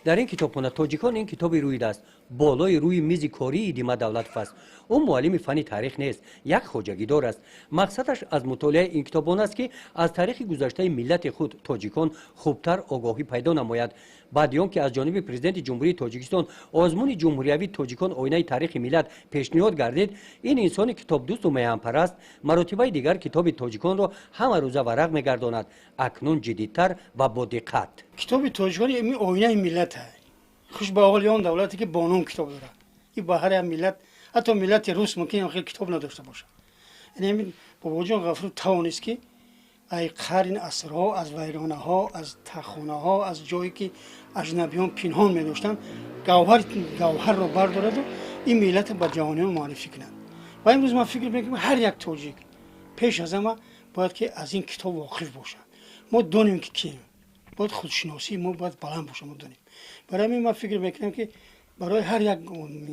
Дар ин китобхона «Тоҷикон» ин китоби рӯидаст болои рӯи мизи кории Идима Давлатов аст. Ӯ муаллими фанни таърих нест, як хоҷагидор аст. Мақсадаш аз мутолиаи ин китоб он аст, ки аз таърихи гузаштаи миллати худ, тоҷикон, хубтар огоҳӣ пайдо намояд. Баъди он ки аз ҷониби Президенти Ҷумҳурии Тоҷикистон озмуни ҷумҳуриявии «Тоҷикон: оинаи таърихи миллат» пешниҳод гардид, ин инсони китобдӯсту меҳанпараст маротибаи дигар китоби «Тоҷиконро» ҳамарӯза варақ мегардонад, акнун ҷиддитар ва бодиққат. Китоби «Тоҷикон» оинаи миллат. Хуш ба ҳоли он давлате, ки бо ном китоб дорад. И ба ҳар як миллат, ҳатто миллати рус мумкин хел китоб надошта бошад. Яъне Бобоҷон Ғафуров тавонист, ки ай қарин асрҳо, аз вайронаҳо, аз тахонаҳо, аз ҷое ки аҷнабиён пинҳон медоштанд, гавҳар гавҳарро бардораду ин миллатро ба ҷаҳониён муаррифӣ кунад. Ва имрӯз ман фикр мекунам, ҳар як тоҷик пеш аз ҳама бояд ки аз ин китоб воқиф бошад. Мо донем, ки кием, бояд худшиносии мо бояд баланд бошад, мо донем. Барои ҳамин ман фикр мекунам, ки барои ҳар як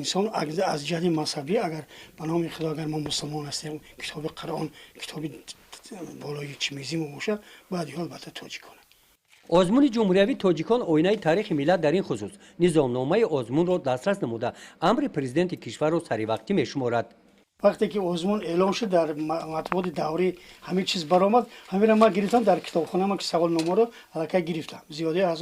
инсон аз ҷиҳати мазҳабӣ, агар ба номи Худо, агар мо мусулмон ҳастем, китоби Қуръон, китоби болои чимези мо бошад, бояд ё албатта «Тоҷикон». Озмуни ҷумҳуриявии «Тоҷикон: оинаи таърихи миллат» дар ин хусус низомномаи озмунро дастрас намуда, амри президенти кишварро саривақтӣ мешуморад. Вақте ки озмун эълон шуд, дар матбуоти даврӣ ҳамин чиз баромад, ҳаминро ман гирифтам дар китобхонама, ки саволномаро аллакай гирифтам. Зиёда аз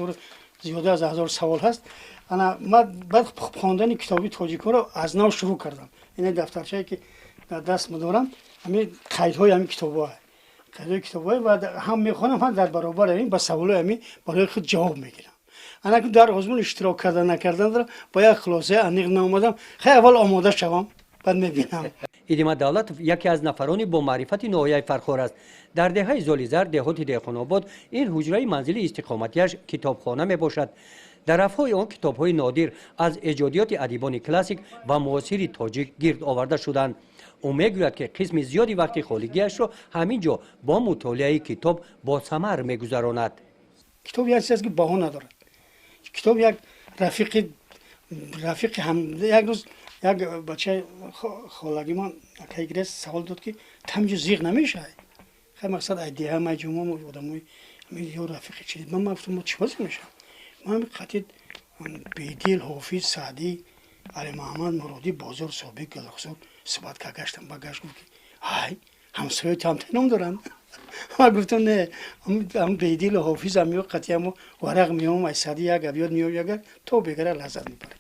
1000 савол ҳаст. Ана ман баъд хондани китоби «Тоҷиконро» аз нав шурӯъ кардам. Ин дафтарчае, ки дар даст дорам, ҳамин қайдҳои ҳамин китобҳо, қайдҳои китобҳо, ва ҳам мехонам, ҳам дар баробари ҳамин ба саволҳои ҳамин барои худ ҷавоб мегирам. Ана дар озмун иштирок карда накарданро ба як хулосаи аниқ наомадам. Хай, аввал омода шавам, баъд мебинам. Идима Давлатов яке аз нафарони бо маърифати ноҳияи Фархор аст. Дар деҳаи Золизар, деҳоти Деҳқонобод, ин ҳуҷраи манзили истиқоматиаш китобхона мебошад. Дар рафҳои он китобҳои нодир аз эҷодиёти адибони классик ва муосири тоҷик гирд оварда шуданд. Ӯ мегӯяд, ки қисми зиёди вақти холигиашро ҳамин ҷо бо мутолиаи китоб босамар мегузаронад. Китоб як чиз аст, ки баҳо надорад. Китоб як рафиқи ҳам. Як рӯз як бачаи холагимон, акаи Грес, савол дод, ки тамҷу зиғ намешавад. Хай, мақсад, ай деҳа май ҷума одамои ё рафиқи чи. Ман гуфтам: «Мо чӣ зиғ мешавам? Ман қатид Бедил, Ҳофиз, Саъдӣ, Алимуҳаммад Муродӣ, Бозор Собир, Гулрухсор суҳбат кард гаштам». Ба гашт гуфт, ки ҳай, ҳамсоя тамта ном доранд. Ман гуфтам: «Не, ам Бедилу Ҳофиз ам ё қатӣ амо варақ меом, ай Саъдӣ як абёд меом, ягар то бегара лаззат мебарад».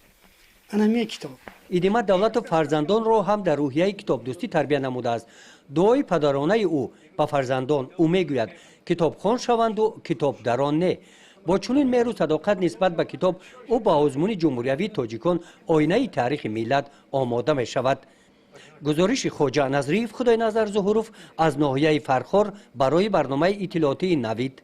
Ана ме китоб. Идима Давлатов фарзандонро ҳам дар рӯҳияи китобдӯстӣ тарбия намудааст. Дуои падаронаи ӯ ба фарзандон, ӯ мегӯяд, китобхон шаванду китобдарон не. Бо чунин меҳру садоқат нисбат ба китоб ӯ ба озмуни ҷумҳуриявии «Тоҷикон: оинаи таърихи миллат» омода мешавад. Гузориши Хоҷа Назриев, Худойназар Зуҳуров аз ноҳияи Фархор барои барномаи иттилоотии «Навид».